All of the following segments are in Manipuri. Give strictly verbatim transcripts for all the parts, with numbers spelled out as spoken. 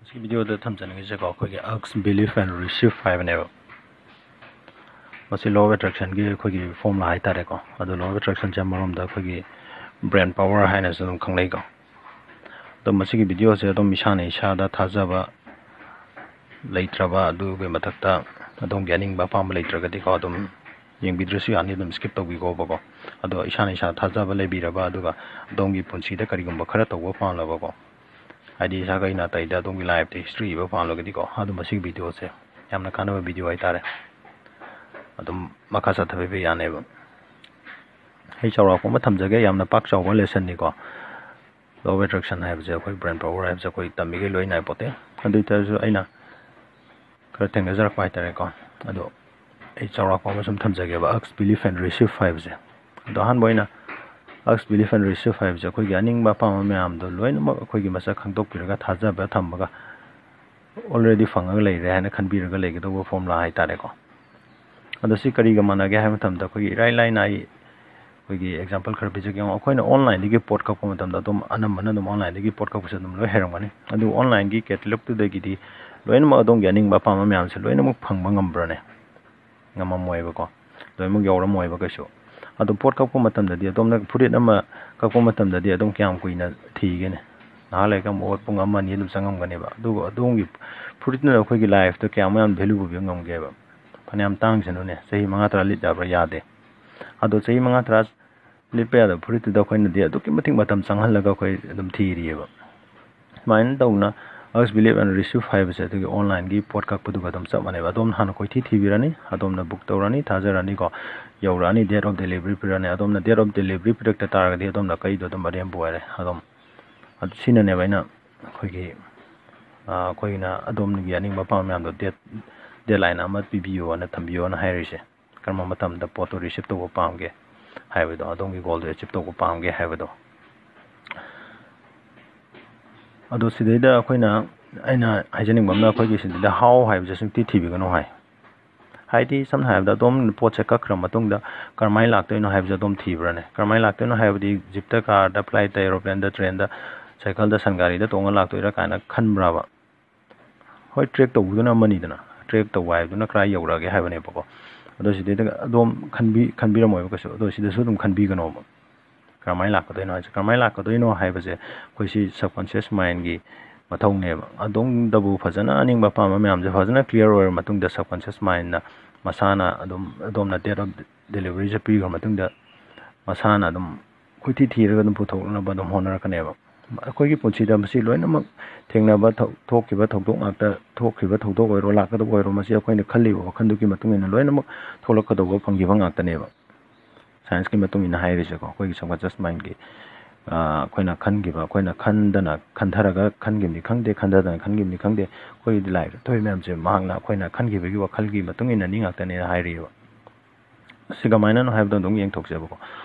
ꯁꯤ ꯚꯤꯗꯤꯑꯣꯗ ꯊꯝꯖꯅꯤꯡꯉꯤꯁꯦꯀꯣ, ꯑꯩꯈꯣꯏꯒꯤ Ask, Believe and Receive ꯍꯥꯏꯕꯅꯦꯕ꯫ ꯃꯁꯤ Law of Attractionꯒꯤ ꯑꯩꯈꯣꯏꯒꯤ formula ꯍꯥꯏꯇꯥꯔꯦꯀꯣ꯫ ꯑꯗꯣ Law of Attractionꯁꯦ ꯑꯃꯔꯣꯝꯗ ꯑꯩꯈꯣꯏꯒꯤ brain power ꯍꯥꯏꯅꯁꯨ ꯑꯗꯨꯝ ꯈꯪꯅꯩꯀꯣ꯫ ꯑꯗꯣ ꯃꯁꯤꯒꯤ ꯚꯤꯗꯤꯑꯣꯁꯦ ꯑꯗꯨꯝ ꯏꯁꯥꯅ ꯏꯁꯥꯗ ꯊꯥꯖꯕ ꯂꯩꯇ꯭ꯔꯕ, ꯑꯗꯨꯒꯤ ꯃꯊꯛꯇ ꯑꯗꯣꯝꯒꯤ ꯑꯅꯤꯡꯕ ꯑꯄꯥꯝꯕ ꯂꯩꯇ꯭ꯔꯒꯗꯤꯀꯣ, ꯑꯗꯨꯝ ꯌꯦꯡꯕꯤꯗ꯭ꯔꯁꯨ ꯌꯥꯅꯤ, ꯑꯗꯨꯝ skip ꯇꯧꯕꯤꯈꯣꯕꯀꯣ꯫ ꯑꯗꯣ ꯏꯁꯥꯅ ꯏꯁꯥ ꯊꯥꯖꯕ ꯂꯩꯕꯤꯔꯕ, ꯑꯗꯨꯒ ꯑꯗꯣꯝꯒꯤ ꯄꯨꯟꯁꯤꯗ ꯀꯔꯤꯒꯨꯝꯕ ꯈꯔ ꯇꯧꯕ ꯄꯥꯝꯂꯕꯀꯣ, ꯍꯥꯏꯗꯤ ꯏꯁꯥꯒ ꯑꯩꯅ ꯑꯇꯩꯗ ꯑꯗꯣꯝꯒꯤ lifeꯇ history ꯏꯕ ꯄꯥꯝꯂꯒꯗꯤꯀꯣ, ꯑꯗꯨꯝ ꯃꯁꯤꯒꯤ ꯚꯤꯗꯤꯑꯣꯁꯦ ꯌꯥꯝꯅ ꯀꯥꯟꯅꯕ ꯚꯤꯗꯤꯑꯣ ꯍꯥꯏꯇꯥꯔꯦ꯫ ꯑꯗꯨꯝ ꯃꯈꯥ ꯆꯠꯊꯕꯤꯕ ꯌꯥꯅꯦꯕ꯫ ꯑꯩ ꯆꯥꯎꯔꯥꯛꯄ ꯑꯃ ꯊꯝꯖꯒꯦ, ꯌꯥꯝꯅ ꯄꯥꯛ ꯆꯥꯎꯕ lessonꯅꯤꯀꯣ꯫ Law of Attraction ꯍꯥꯏꯕꯁꯦ, ꯑꯩꯈꯣꯏ brain power ꯍꯥꯏꯕꯁꯦ ꯑꯩꯈꯣꯏ ꯇꯝꯃꯤꯈꯩ ꯂꯣꯏ ꯅꯥꯏꯄꯣꯠꯇꯦ꯫ ꯑꯗꯨ ꯑꯣꯏꯇꯥꯔꯁꯨ ꯑꯩꯅ ꯈꯔ ꯊꯦꯡꯅꯖꯔꯛꯄ ꯍꯥꯏꯇꯥꯔꯦꯀꯣ꯫ ꯑꯗꯣ ꯑꯩ ꯆꯥꯎꯔꯥꯛꯄ ꯑꯃ ꯁꯨꯝ ꯊꯝꯖꯒꯦꯕ, Ask, Believe and Receive ꯍꯥꯏꯕꯁꯦ꯫ ꯑꯗꯣ ꯑꯍꯥꯟꯕ ꯑꯣꯏꯅ Ask, Believe and Receive ꯍꯥꯏꯕꯁꯦ ꯑꯩꯈꯣꯏꯒꯤ ꯑꯅꯤꯡꯕ ꯑꯄꯥꯝꯕ ꯃꯌꯥꯝꯗꯣ ꯂꯣꯏꯅꯃꯛ ꯑꯩꯈꯣꯏꯒꯤ ꯃꯁꯛ ꯈꯪꯗꯣꯛꯄꯤꯔꯒ ꯊꯥꯖꯕ ꯊꯝꯃꯒ already ꯐꯪꯉꯒ ꯂꯩꯔꯦ ꯍꯥꯏꯅ ꯈꯟꯕꯤꯔꯒ ꯂꯩꯒꯗꯧꯕ formula ꯍꯥꯏꯇꯥꯔꯦꯀꯣ꯫ ꯑꯗꯣ ꯁꯤ ꯀꯔꯤꯒ ꯃꯥꯟꯅꯒꯦ ꯍꯥꯏꯕ ꯃꯇꯝꯗ, ꯑꯩꯈꯣꯏꯒꯤ ꯏꯔꯥꯏ ꯂꯥꯏꯅ ꯑꯩ ꯑꯩꯈꯣꯏꯒꯤ example ꯈꯔ ꯄꯤꯖꯒꯦ꯫ ꯌꯦꯡꯉꯣ, ꯑꯩꯈꯣꯏꯅ onlineꯗꯒꯤ ꯄꯣꯠ ꯀꯛꯄ ꯃꯇꯝꯗ ꯑꯗꯨꯝ ꯑꯅꯝꯕꯅ ꯑꯗꯨꯝ onlineꯗꯒꯤ ꯄꯣꯠ ꯀꯛꯄꯁꯦ ꯑꯗꯨꯝ ꯂꯣꯏ ꯍꯩꯔꯝꯒꯅꯤ꯫ ꯑꯗꯨ onlineꯒꯤ catalogꯇꯨꯗꯒꯤꯗꯤ ꯂꯣꯏꯅꯃꯛ ꯑꯗꯣꯝꯒꯤ ꯑꯅꯤꯡꯕ ꯑꯄꯥꯝꯕ ꯃꯌꯥꯝꯁꯦ ꯂꯣꯏꯅꯃꯛ ꯐꯪꯕ ꯉꯝꯕ꯭ꯔꯅꯦ? ꯉꯝꯃꯝꯃꯣꯏꯕꯀꯣ, ꯂꯣꯏꯅꯃꯛ ꯌꯧꯔꯝꯃꯣꯏꯕ ꯀꯩꯁꯨ꯫ ꯑꯗꯣ ꯄꯣꯠ ꯀꯛꯄ ꯃꯇꯝꯗꯗꯤ, ꯑꯗꯣꯝꯅ ꯐꯨꯔꯤꯠ ꯑꯃ ꯀꯛꯄ ꯃꯇꯝꯗꯗꯤ ꯑꯗꯨꯝ ꯀꯌꯥꯝ ꯀꯨꯏꯅ ꯊꯤꯒꯅꯤ? ꯉꯥꯏꯍꯥꯛ ꯂꯩꯔꯒ ꯑꯃꯨꯛ ꯄꯨꯡ ꯑꯃ ꯑꯅꯤ ꯑꯗꯨꯝ ꯆꯪꯉꯝꯒꯅꯦꯕ꯫ ꯑꯗꯨꯒ ꯑꯗꯣꯝꯒꯤ ꯐꯨꯔꯤꯠꯇꯨꯅ ꯑꯩꯈꯣꯏꯒꯤ lifeꯇ ꯀꯌꯥꯃꯨꯛ ꯌꯥꯝ value ꯄꯨꯕꯤꯕ ꯉꯝꯒꯦꯕ? ꯐꯅꯌꯥꯝ ꯇꯥꯡꯁꯅꯨꯅꯦ, ꯆꯍꯤ ꯃꯉꯥ ꯇꯔꯥ ꯂꯤꯠ ꯌꯥꯕ꯭ꯔꯥ? ꯌꯥꯗꯦ꯫ ꯑꯗꯣ ꯆꯍꯤ ꯃꯉꯥ ꯇꯔꯥ ꯂꯤꯠꯄ ꯌꯥꯗꯕ ꯐꯨꯔꯤꯠꯇꯨꯗ ꯑꯩꯈꯣꯏꯅꯗꯤ ꯑꯗꯨꯛꯀꯤ ꯃꯇꯤꯛ ꯃꯇꯝ ꯆꯪꯍꯜꯂꯒ ꯑꯩꯈꯣꯏ ꯑꯗꯨꯝ ꯊꯤꯔꯤꯑꯕ꯫ ꯁꯨꯃꯥꯏꯅ ꯇꯧꯅ Ask, Believe and Receive ꯍꯥꯏꯕꯁꯦ ꯑꯗꯨꯒꯤ onlineꯒꯤ ꯄꯣꯠ ꯀꯛꯄꯗꯨꯒ ꯑꯗꯨꯝ ꯆꯞ ꯃꯥꯟꯅꯩꯕ꯫ ꯑꯗꯣꯝꯅ ꯍꯥꯟꯅ ꯀꯣꯏꯊꯤ ꯊꯤꯕꯤꯔꯅꯤ, ꯑꯗꯣꯝꯅ book ꯇꯧꯔꯅꯤ, ꯊꯥꯖꯔꯅꯤꯀꯣ, ꯌꯧꯔꯛꯑꯅꯤ, date of delivery ꯄꯤꯔꯛꯑꯅꯤ꯫ ꯑꯗꯣꯝꯅ date of delivery ꯄꯤꯔꯛꯇ ꯇꯥꯔꯒꯗꯤ ꯑꯗꯣꯝꯅ ꯀꯛꯏꯗꯣ ꯑꯗꯨꯝ ꯑꯔꯦꯝꯕ ꯑꯣꯏꯔꯦ꯫ ꯑꯗꯨꯝ ꯑꯗꯨ ꯁꯤꯅꯅꯦꯕ ꯑꯩꯅ ꯑꯩꯈꯣꯏꯒꯤ, ꯑꯩꯈꯣꯏꯅ ꯑꯗꯣꯝꯒꯤ ꯑꯅꯤꯡꯕ ꯑꯄꯥꯝꯕ ꯃꯌꯥꯝꯗꯣ date, deadline ꯑꯃ ꯄꯤꯕꯤꯌꯣꯅ, ꯊꯝꯕꯤꯌꯣꯅ ꯍꯥꯏꯔꯤꯁꯦ꯫ ꯀꯔꯝꯕ ꯃꯇꯝꯗ ꯄꯣꯠꯇꯣ receive ꯇꯧꯕ ꯄꯥꯝꯒꯦ ꯍꯥꯏꯕꯗꯣ, ꯑꯗꯣꯝꯒꯤ goalꯗꯣ achieve ꯇꯧꯕ ꯄꯥꯝꯒꯦ ꯍꯥꯏꯕꯗꯣ꯫ ꯑꯗꯣ ꯁꯤꯗꯩꯗ ꯑꯩꯈꯣꯏꯅ, ꯑꯩꯅ ꯍꯥꯏꯖꯅꯤꯡꯕ ꯑꯃꯅ, ꯑꯩꯈꯣꯏꯒꯤ ꯁꯤꯗꯩꯗ how ꯍꯥꯏꯕꯁꯦ ꯁꯨꯡꯊꯤ ꯊꯤꯕꯤꯒꯅꯨ ꯍꯥꯏ꯫ ꯍꯥꯏꯗꯤ ꯁꯝꯅ ꯍꯥꯏꯔꯕꯗ ꯑꯗꯣꯝꯅ ꯄꯣꯠꯁꯦ ꯀꯛꯈ꯭ꯔ ꯃꯇꯨꯡꯗ ꯀꯔꯝꯍꯥꯏꯅ ꯂꯥꯛꯇꯣꯏꯅꯣ ꯍꯥꯏꯕꯁꯦ ꯑꯗꯣꯝ ꯊꯤꯕ꯭ꯔꯅꯦ? ꯀꯔꯝꯍꯥꯏꯅ ꯂꯥꯛꯇꯣꯏꯅꯣ ꯍꯥꯏꯕꯗꯤ jeepꯇ, carꯗ, flightꯇ, aeroplaneda, trainꯗ, cycleꯗ, ꯁꯟꯒꯥꯔꯤꯗ ꯇꯣꯡꯉ ꯂꯥꯛꯇꯣꯏꯔꯥ ꯀꯥꯏꯅ ꯈꯟꯕ꯭ꯔꯕ? ꯍꯣꯏ, ꯇ꯭ꯔꯦꯛ ꯇꯧꯕꯗꯨꯅ ꯑꯃꯅꯤꯗꯅ, ꯇ꯭ꯔꯦꯛ ꯇꯧꯕ ꯍꯥꯏꯕꯗꯨꯅ ꯀꯗꯥꯏ ꯌꯧꯔꯛꯑꯒꯦ ꯍꯥꯏꯕꯅꯦꯕꯀꯣ꯫ ꯑꯗꯣ ꯁꯤꯗꯩꯗ ꯑꯗꯣꯝ ꯈꯟꯕꯤ-, ꯈꯟꯕꯤꯔꯝꯃꯣꯏꯕ ꯀꯩꯁꯨ꯫ ꯑꯗꯣ ꯁꯤꯗꯁꯨ ꯑꯗꯨꯝ ꯈꯟꯕꯤꯒꯅꯣꯕ꯫ ꯀꯔꯝꯍꯥꯏꯅ ꯂꯥꯛꯀꯗꯣꯏꯅꯣ ꯍꯥꯏꯁꯦ? ꯀꯔꯝꯍꯥꯏꯅ ꯂꯥꯛꯀꯗꯣꯏꯅꯣ ꯍꯥꯏꯕꯁꯦ ꯑꯩꯈꯣꯏ ꯁꯤ subconscious mindꯒꯤ ꯃꯊꯧꯅꯦꯕ꯫ ꯑꯗꯣꯝꯗꯕꯨ ꯐꯖꯅ ꯑꯅꯤꯡꯕ ꯑꯄꯥꯝꯕ ꯃꯌꯥꯝꯁꯦ ꯐꯖꯅ clear ꯑꯣꯏꯔ ꯃꯇꯨꯡꯗ subconscious mindꯅ ꯃꯁꯥꯅ ꯑꯗꯨꯝ ꯑꯗꯣꯝꯅ date of deliveryꯁꯦ ꯄꯤꯈ꯭ꯔ ꯃꯇꯨꯡꯗ ꯃꯁꯥꯅ ꯑꯗꯨꯝ ꯀꯣꯏꯊꯤ ꯊꯤꯔꯒ ꯑꯗꯨꯝ ꯄꯨꯊꯣꯛꯅꯕ ꯑꯗꯨꯝ ꯍꯣꯠꯅꯔꯛꯀꯅꯦꯕ꯫ ꯑꯩꯈꯣꯏꯒꯤ ꯄꯨꯟꯁꯤꯗ ꯃꯁꯤ ꯂꯣꯏꯅꯃꯛ ꯊꯦꯡꯅꯕ ꯊꯧ-, ꯊꯣꯛꯈꯤꯕ ꯊꯧꯗꯣꯛ ꯉꯥꯛꯇ, ꯊꯣꯛꯈꯤꯕ ꯊꯧꯗꯣꯛ ꯑꯣꯏꯔꯣ, ꯂꯥꯛꯀꯗꯕ ꯑꯣꯏꯔꯣ, ꯃꯁꯤ ꯑꯩꯈꯣꯏꯅ ꯈꯜꯂꯤꯕ ꯋꯥꯈꯜꯗꯨꯒꯤ ꯃꯇꯨꯡ ꯏꯟꯅ ꯂꯣꯏꯅꯃꯛ ꯊꯣꯛꯂꯛꯀꯗꯧꯕ, ꯐꯪꯈꯤꯕ ꯉꯥꯛꯇꯅꯦꯕ꯫ Scienceꯀꯤ ꯃꯇꯨꯡ ꯏꯟꯅ ꯍꯥꯏꯔꯤꯁꯦꯀꯣ, ꯑꯩꯈꯣꯏꯒꯤ subconscious mindꯒꯤ, ꯑ, ꯑꯩꯈꯣꯏꯅ ꯈꯟꯈꯤꯕ, ꯑꯩꯈꯣꯏꯅ ꯈꯟꯗꯅ, ꯈꯟꯊꯔꯒ ꯈꯟꯈꯤꯕꯅꯤ ꯈꯪꯗꯦ, ꯈꯟꯊꯗꯅ ꯈꯟꯈꯤꯕꯅꯤ ꯈꯪꯗꯦ, ꯑꯩꯈꯣꯏꯒꯤ ꯂꯥꯏꯐꯇ ꯊꯣꯛꯏ ꯃꯌꯥꯝꯁꯦ ꯃꯍꯥꯛꯅ ꯑꯩꯈꯣꯏꯅ ꯈꯟꯈꯤꯕꯒꯤ ꯋꯥꯈꯜꯒꯤ ꯃꯇꯨꯡ ꯏꯟꯅꯅꯤ ꯉꯥꯛꯇꯅꯦꯅ ꯍꯥꯏꯔꯤꯑꯕ꯫ ꯑꯁꯤ ꯀꯃꯥꯏꯅꯅꯣ ꯍꯥꯏꯕꯗꯣ ꯑꯗꯨꯝ ꯌꯦꯡꯊꯣꯛꯁꯦꯕꯀꯣ꯫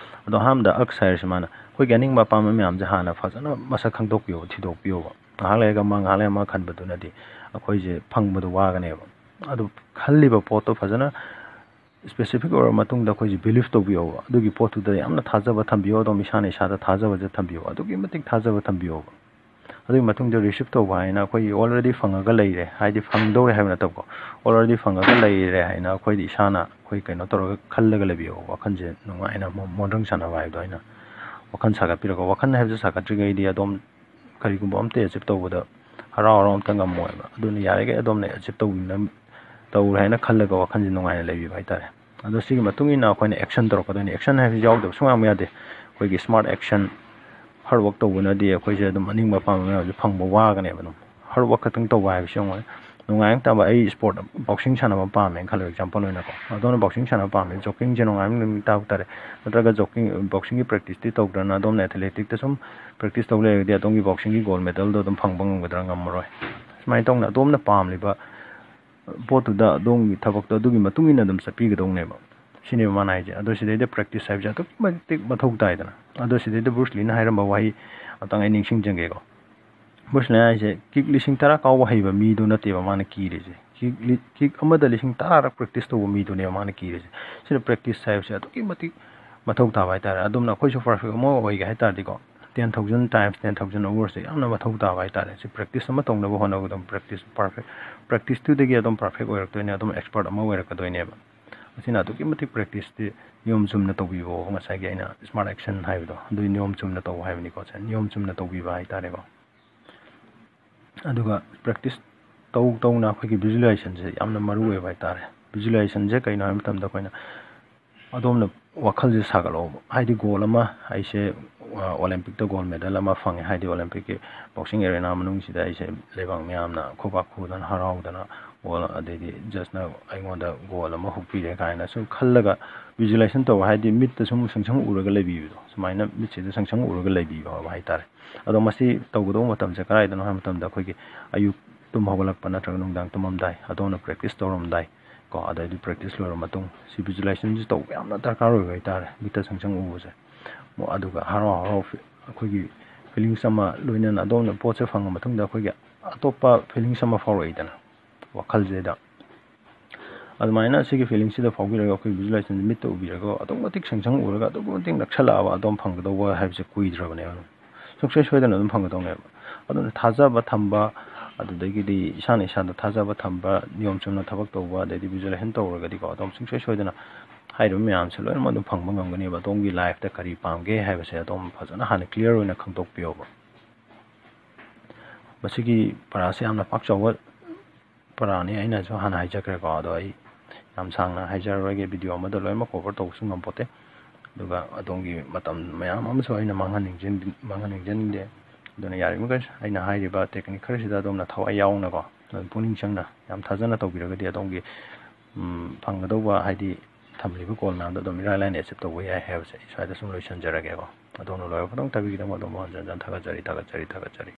ꯑꯗꯣ ꯑꯍꯥꯟꯕꯗ ꯑꯛꯁ ꯍꯥꯏꯔꯤꯁꯦ ꯃꯥꯅ ꯑꯩꯈꯣꯏꯒꯤ ꯑꯅꯤꯡꯕ ꯑꯄꯥꯝꯕ ꯃꯌꯥꯝꯁꯦ ꯍꯥꯟꯅ ꯐꯖꯅ ꯃꯁꯛ ꯈꯪꯗꯣꯛꯄꯤꯌꯣꯕ, ꯊꯤꯗꯣꯛꯄꯤꯌꯣꯕ꯫ ꯉꯥꯏꯍꯥꯛ ꯂꯩꯔꯒ ꯑꯃ, ꯉꯥꯏꯍꯥꯛ ꯂꯩꯔꯒ ꯑꯃ ꯈꯟꯕꯗꯨꯅꯗꯤ ꯑꯩꯈꯣꯏꯁꯦ ꯐꯪꯕꯗꯣ ꯋꯥꯒꯅꯦꯕ꯫ ꯑꯗꯨ ꯈꯜꯂꯤꯕ ꯄꯣꯠꯇꯣ ꯐꯖꯅ specific ꯑꯣꯏꯔꯕ ꯃꯇꯨꯡꯗ ꯑꯩꯈꯣꯏꯁꯦ believe ꯇꯧꯕꯤꯌꯣꯕ꯫ ꯑꯗꯨꯒꯤ ꯄꯣꯠꯇꯨꯗ ꯌꯥꯝꯅ ꯊꯥꯖꯕ ꯊꯝꯕꯤꯌꯣ꯫ ꯑꯗꯨꯝ ꯏꯁꯥꯅ ꯏꯁꯥꯗ ꯊꯥꯖꯕꯁꯦ ꯊꯝꯕꯤꯌꯣ, ꯑꯗꯨꯛꯀꯤ ꯃꯇꯤꯛ ꯊꯥꯖꯕ ꯊꯝꯕꯤꯌꯣꯕ꯫ ꯑꯗꯨꯒꯤ ꯃꯇꯨꯡꯗ receive ꯇꯧꯕ ꯍꯥꯏꯅ ꯑꯩꯈꯣꯏꯒꯤ already ꯐꯪꯉꯒ ꯂꯩꯔꯦ, ꯍꯥꯏꯗꯤ ꯐꯪꯗꯧꯔꯦ ꯍꯥꯏꯕ ꯅꯠꯇꯕꯀꯣ, already ꯐꯪꯉꯒ ꯂꯩꯔꯦ ꯍꯥꯏꯅ ꯑꯩꯈꯣꯏꯗꯤ ꯏꯁꯥꯅ ꯑꯩꯈꯣꯏ ꯀꯩꯅꯣ ꯇꯧꯔꯒ ꯈꯜꯂꯒ ꯂꯩꯕꯤꯌꯣ꯫ ꯋꯥꯈꯜꯁꯦ ꯅꯨꯡꯉꯥꯏꯅ ꯃꯣ-, ꯃꯣꯟꯗ꯭ꯔꯪ ꯁꯥꯟꯅꯕ ꯍꯥꯏꯕꯗꯣ ꯑꯩꯅ ꯋꯥꯈꯜ ꯁꯥꯒꯠꯄꯤꯔꯒ, ꯋꯥꯈꯜ ꯍꯥꯏꯕꯁꯦ ꯁꯥꯒꯠꯇ꯭ꯔꯤꯉꯩꯗꯤ ꯑꯗꯨꯝ ꯀꯔꯤꯒꯨꯝꯕ ꯑꯝꯇ achieve ꯇꯧꯕꯗ ꯍꯔꯥꯎ ꯍꯔꯥꯎ ꯑꯝꯇ ꯉꯝꯃꯣꯏꯕ꯫ ꯑꯗꯨꯅ ꯌꯥꯔꯤꯈꯩ ꯑꯗꯣꯝꯅ achieve ꯇꯧꯕꯤꯅ-, ꯇꯧꯔꯦ ꯍꯥꯏꯅ ꯈꯜꯂꯒ ꯋꯥꯈꯜꯁꯦ ꯅꯨꯡꯉꯥꯏꯅ ꯂꯩꯕꯤꯕ ꯍꯥꯏꯇꯥꯔꯦ꯫ ꯑꯗꯣ ꯁꯤꯒꯤ ꯃꯇꯨꯡ ꯏꯟꯅ ꯑꯩꯈꯣꯏꯅ action ꯇꯧꯔꯛꯀꯗꯣꯏꯅꯤ꯫ Action ꯍꯥꯏꯕꯁꯤ ꯌꯥꯎꯗꯕ ꯁꯨꯡꯌꯥ ꯌꯥꯗꯦ꯫ ꯑꯩꯈꯣꯏꯒꯤ smart action, hard work ꯇꯧꯕꯅꯗꯤ ꯑꯩꯈꯣꯏꯁꯦ ꯑꯗꯨꯝ ꯑꯅꯤꯡꯕ ꯑꯄꯥꯝꯕ ꯃꯌꯥꯝꯁꯦ ꯐꯪꯕ ꯋꯥꯒꯅꯦꯕ꯫ ꯑꯗꯨꯝ hard work ꯈꯛꯇꯪ ꯇꯧꯕ ꯍꯥꯏꯕꯁꯤ ꯌꯦꯡꯉꯣ, ꯅꯨꯡꯉꯥꯏ ꯇꯥꯕ꯫ ꯑꯩ sport, boxing ꯁꯥꯟꯅꯕ ꯄꯥꯝꯃꯦꯅ ꯈꯜꯂꯣ, example ꯑꯣꯏꯅꯀꯣ꯫ ꯑꯗꯣꯝꯅ boxing ꯁꯥꯟꯅꯕ ꯄꯥꯝꯃꯦ, joggingꯁꯦ ꯅꯨꯡꯉꯥꯏꯕ ꯅꯨꯃꯤꯠ ꯇꯥꯕ ꯇꯥꯔꯦ꯫ ꯅꯠꯇ꯭ꯔꯒ jogging, boxingꯒꯤ practiceꯇꯤ ꯇꯧꯗ꯭ꯔꯅ ꯑꯗꯣꯝꯅ athleticsꯇ ꯁꯨꯝ practice ꯇꯧ ꯂꯩꯔꯒꯗꯤ ꯑꯗꯣꯝꯒꯤ boxingꯒꯤ gold medalꯗꯣ ꯑꯗꯨꯝ ꯐꯪꯕ ꯉꯝꯒꯗ꯭ꯔꯥ? ꯉꯝꯃꯔꯣꯏ꯫ ꯁꯨꯃꯥꯏꯅ ꯇꯧꯅ ꯑꯗꯣꯝꯅ ꯄꯥꯝꯂꯤꯕ ꯄꯣꯠꯇꯨꯗ ꯑꯗꯣꯝꯒꯤ ꯊꯕꯛꯇꯣ ꯑꯗꯨꯒꯤ ꯃꯇꯨꯡ ꯏꯟꯅ ꯑꯗꯨꯝ ꯆꯠꯄꯤꯒꯗꯧꯅꯦꯕ꯫ ꯁꯤꯅꯦꯕ ꯃꯥꯅ ꯍꯥꯏꯁꯦ꯫ ꯑꯗꯣ ꯁꯤꯗꯩꯗ practice ꯍꯥꯏꯕꯁꯦ ꯑꯗꯨꯛꯀꯤ ꯃꯇꯤꯛ ꯃꯊꯧ ꯇꯥꯏꯗꯅ꯫ ꯑꯗꯣ ꯁꯤꯗꯩꯗ Bruce Leeꯅ ꯍꯥꯏꯔꯝꯕ ꯋꯥꯍꯩ ꯑꯝꯇꯪ ꯑꯩ ꯅꯤꯡꯁꯤꯡꯖꯒꯦꯀꯣ꯫ Bruce Leeꯅ ꯍꯥꯏꯁꯦ, kick ꯂꯤꯁꯤꯡ ꯇꯔꯥ ꯀꯥꯎꯕ ꯍꯩꯕ ꯃꯤꯗꯨ ꯅꯠꯇꯦꯕ ꯃꯥꯅ ꯀꯤꯔꯤꯁꯦ꯫ Kick ꯂꯤ-, kick ꯑꯃꯗ ꯂꯤꯁꯤꯡ ꯇꯔꯥꯔꯛ practice ꯇꯧꯕ ꯃꯤꯗꯨꯅꯦꯕ ꯃꯥꯅ ꯀꯤꯔꯤꯁꯦ꯫ ꯁꯤꯅ practice ꯍꯥꯏꯕꯁꯦ ꯑꯗꯨꯛꯀꯤ ꯃꯇꯤꯛ ꯃꯊꯧ ꯇꯥꯕ ꯍꯥꯏꯇꯥꯔꯦ꯫ ꯑꯗꯨꯝꯅ ꯑꯩꯈꯣꯏꯁꯨ perfect ꯑꯃ ꯑꯣꯏꯒꯦ ꯍꯥꯏ ꯇꯥꯔꯗꯤꯀꯣ, ten thousand times ten thousand hours ꯁꯦ ꯌꯥꯝꯅ ꯃꯊꯧ ꯇꯥꯕ ꯍꯥꯏꯇꯥꯔꯦ꯫ ꯁꯤ practice ꯑꯃ ꯇꯧꯅꯕ ꯍꯣꯠꯅꯕꯗ ꯑꯗꯨꯝ practice perfect, practice ꯇꯨꯗꯒꯤ ꯑꯗꯨꯝ perfect ꯑꯣꯏꯔꯛꯇꯣꯏꯅꯦ, ꯑꯗꯨꯝ expert ꯑꯃ ꯑꯣꯏꯔꯛꯀꯗꯣꯏꯅꯦꯕ꯫ ꯑꯁꯤꯅ ꯑꯗꯨꯛꯀꯤ ꯃꯇꯤꯛ practice ꯇꯤ ꯅꯤꯌꯣꯝ ꯆꯨꯝꯅ ꯇꯧꯕꯤꯌꯣꯕ, ꯉꯁꯥꯏꯒꯤ ꯑꯩꯅ smart action ꯍꯥꯏꯕꯗꯣ ꯑꯗꯨꯒꯤ ꯅꯤꯌꯣꯝ ꯆꯨꯝꯅ ꯇꯧ ꯍꯥꯏꯕꯅꯤꯀꯣ꯫ ꯁꯦ ꯅꯤꯌꯣꯝ ꯆꯨꯝꯅ ꯇꯧꯕꯤꯕ ꯍꯥꯏꯇꯥꯔꯦꯀꯣ꯫ ꯑꯗꯨꯒ practice ꯇꯧ ꯇꯧꯅ ꯑꯩꯈꯣꯏꯒꯤ visualization ꯁꯦ ꯌꯥꯝꯅ ꯃꯔꯨ ꯑꯣꯏꯕ ꯍꯥꯏꯇꯥꯔꯦ꯫ Visualization ꯁꯦ ꯀꯩꯅꯣ ꯍꯥꯏꯕ ꯃꯇꯝꯗ ꯑꯩꯈꯣꯏꯅ ꯑꯗꯣꯝꯅ ꯋꯥꯈꯜꯁꯦ ꯁꯥꯒꯠꯂꯛꯑꯣꯕ꯫ ꯍꯥꯏꯗꯤ goal ꯑꯃ, ꯑꯩꯁꯦ, ꯑ, Olympic ꯇ gold medal ꯑꯃ ꯐꯪꯉꯦ, ꯍꯥꯏꯗꯤ Olympic ꯀꯤ boxing arena ꯃꯅꯨꯡꯁꯤꯗ ꯑꯩꯁꯦ ꯂꯩꯕꯥꯛ ꯃꯌꯥꯝꯅ ꯈꯨꯕꯥꯛ ꯈꯨꯗꯅ ꯍꯔꯥꯎꯗꯅ goal, ꯑꯗꯩꯗꯤ judge ꯅ ꯑꯩꯉꯣꯟꯗ gold ꯑꯃ ꯍꯨꯛꯄꯤꯔꯦ ꯀꯥꯏꯅ ꯁꯨꯝ ꯈꯜꯂꯒ visualization ꯇꯧꯕ, ꯍꯥꯏꯗꯤ ꯃꯤꯠꯇ ꯁꯨꯝ ꯁꯪꯁꯪ ꯎꯔꯒ ꯂꯩꯕꯤꯕꯗꯣ, ꯁꯨꯃꯥꯏꯅ ꯃꯤꯠꯁꯤꯗ ꯁꯪꯁꯪ ꯎꯔꯒ ꯂꯩꯕꯤꯕ ꯍꯥꯏꯕ ꯍꯥꯏꯇꯥꯔꯦ꯫ ꯑꯗꯣ ꯃꯁꯤ ꯇꯧꯒꯗꯧꯕ ꯃꯇꯝꯁꯦ ꯀꯗꯥꯏꯗꯅꯣ ꯍꯥꯏꯕ ꯃꯇꯝꯗ ꯑꯩꯈꯣꯏꯒꯤ ꯑꯌꯨꯛ ꯇꯨꯝ ꯍꯧꯒꯠꯂꯛꯄ ꯅꯠꯇ꯭ꯔꯒ ꯅꯨꯡꯗꯥꯡ ꯇꯨꯝꯃꯝꯗꯥꯏ, ꯑꯗꯣꯝꯅ practice ꯇꯧꯔꯝꯗꯥꯏ ꯀꯣ, ꯑꯗꯩꯗꯤ practice ꯂꯣꯏꯔ ꯃꯇꯨꯡ, ꯁꯤ visualization ꯁꯤ ꯇꯧꯕ ꯌꯥꯝꯅ ꯗꯔꯀꯥꯔ ꯑꯣꯏꯕ ꯍꯥꯏꯇꯥꯔꯦ, ꯃꯤꯠꯇ ꯁꯪꯁꯪ ꯎꯕꯁꯦ꯫ ꯃꯣ-, ꯑꯗꯨꯒ ꯍꯔꯥꯎ ꯍꯔꯥꯎ ꯐꯤ-, ꯑꯩꯈꯣꯏꯒꯤ feelings ꯑꯃ ꯂꯣꯏꯅꯅ ꯑꯗꯣꯝꯅ ꯄꯣꯠꯁꯦ ꯐꯪꯉ ꯃꯇꯨꯡꯗ ꯑꯩꯈꯣꯏꯒꯤ ꯑꯇꯣꯞꯄ feelings ꯑꯃ ꯐꯥꯎꯔꯛꯏꯗꯅ ꯋꯥꯈꯜꯁꯤꯗ꯫ ꯑꯗꯨꯃꯥꯏꯅ ꯁꯤꯒꯤ feelings ꯁꯤꯗ ꯐꯥꯎꯕꯤꯔꯒ ꯑꯩꯈꯣꯏ visualization ꯁꯤ ꯃꯤꯠꯇ ꯎꯕꯤꯔꯒ ꯑꯗꯨꯛꯀꯤ ꯃꯇꯤꯛ ꯁꯪꯁꯪ ꯎꯔꯒ ꯑꯗꯨꯛꯀꯤ ꯃꯇꯤꯛ ꯅꯛꯁꯜꯂꯛꯑꯕ ꯑꯗꯣꯝ ꯐꯪꯒꯗꯧꯕ ꯍꯥꯏꯕꯁꯦ ꯀꯨꯏꯗ꯭ꯔꯕꯅꯦꯕ꯫ ꯁꯨꯡꯁꯣꯏ ꯁꯣꯏꯗꯅ ꯑꯗꯨꯝ ꯐꯪꯒꯗꯧꯅꯦꯕ꯫ ꯑꯗꯨꯅ ꯊꯥꯖꯕ ꯊꯝꯕ, ꯑꯗꯨꯗꯒꯤꯗꯤ ꯏꯁꯥꯅ ꯏꯁꯥꯗ ꯊꯥꯖꯕ ꯊꯝꯕ, ꯅꯤꯌꯣꯝ ꯆꯨꯝꯅ ꯊꯕꯛ ꯇꯧꯕ, ꯑꯗꯩꯗꯤ visualization ꯇꯧꯔꯒꯗꯤꯀꯣ, ꯑꯗꯨꯝ ꯁꯨꯡꯁꯣꯏ ꯁꯣꯏꯗꯅ ꯍꯥꯏꯔꯤꯕ ꯃꯌꯥꯝꯁꯦ ꯂꯣꯏꯅꯃꯛ ꯑꯗꯨꯝ ꯐꯪꯕ ꯉꯝꯒꯅꯦꯕ꯫ ꯑꯗꯣꯝꯒꯤ life ꯇ ꯀꯔꯤ ꯄꯥꯝꯒꯦ ꯍꯥꯏꯕꯁꯦ ꯑꯗꯨꯝ ꯐꯖꯅ ꯍꯥꯟꯅ clear ꯑꯣꯏꯅ ꯈꯪꯗꯣꯛꯄꯤꯌꯣꯕ꯫ ꯃꯁꯤꯒꯤ ꯄꯔꯥꯁꯦ ꯌꯥꯝꯅ ꯄꯥꯛ ꯆꯥꯎꯕ ꯄꯔꯥꯅꯤ, ꯑꯩꯅꯁꯨ ꯍꯥꯟꯅ ꯍꯥꯏꯖꯈ꯭ꯔꯦꯀꯣ, ꯑꯗꯣ ꯑꯩ ꯌꯥꯝ ꯁꯥꯡꯅ ꯍꯥꯏꯖꯔꯔꯣꯏꯒꯦ, video ꯑꯃꯗ ꯂꯣꯏꯅꯃꯛ cover ꯇꯧꯕꯁꯨ ꯉꯝꯄꯣꯠꯇꯦ꯫ ꯑꯗꯨꯒ ꯑꯗꯣꯝꯒꯤ ꯃꯇꯝ ꯃꯌꯥꯝ ꯑꯃꯁꯨ ꯑꯩꯅ ꯃꯥꯡꯍꯟꯅꯤꯡꯖ-, ꯃꯥꯡꯍꯟꯅꯤꯡꯖꯅꯤꯡꯗꯦ꯫ ꯑꯗꯨꯅ ꯌꯥꯔꯤꯕꯃꯈꯩ ꯑꯩꯅ ꯍꯥꯏꯔꯤꯕ technique ꯈꯔꯁꯤꯗ ꯑꯗꯣꯝꯅ ꯊꯋꯥꯏ ꯌꯥꯎꯅꯀꯣ, ꯑꯗꯨꯝ ꯄꯨꯛꯅꯤꯡ ꯆꯪꯅ ꯌꯥꯝ ꯊꯥꯖꯅ ꯇꯧꯕꯤꯔꯒꯗꯤ ꯑꯗꯣꯝꯒꯤ, ꯎꯝ, ꯐꯪꯒꯗꯧꯕ, ꯍꯥꯏꯗꯤ ꯊꯝꯂꯤꯕ goal ꯃꯌꯥꯝꯗꯣ ꯑꯗꯨꯝ ꯏꯔꯥꯏ ꯂꯥꯏꯅ achieve ꯇꯧꯕ ꯌꯥꯏ ꯍꯥꯏꯕꯁꯦ ꯑꯩ ꯁ꯭ꯋꯥꯏꯗ ꯁꯨꯝ ꯂꯣꯏꯁꯤꯟꯖꯔꯒꯦꯀꯣ꯫ ꯑꯗꯣꯝꯅ ꯂꯣꯏꯔꯕ ꯃꯇꯨꯡ ꯇꯥꯕꯤꯒꯤꯗꯃꯛ ꯑꯗꯣꯝꯕꯨ ꯍꯟꯖꯟ ꯍꯟꯖꯟ ꯊꯥꯒꯠꯆꯔꯤ, ꯊꯥꯒꯠꯆꯔꯤ, ꯊꯥꯒꯠꯆꯔꯤ꯫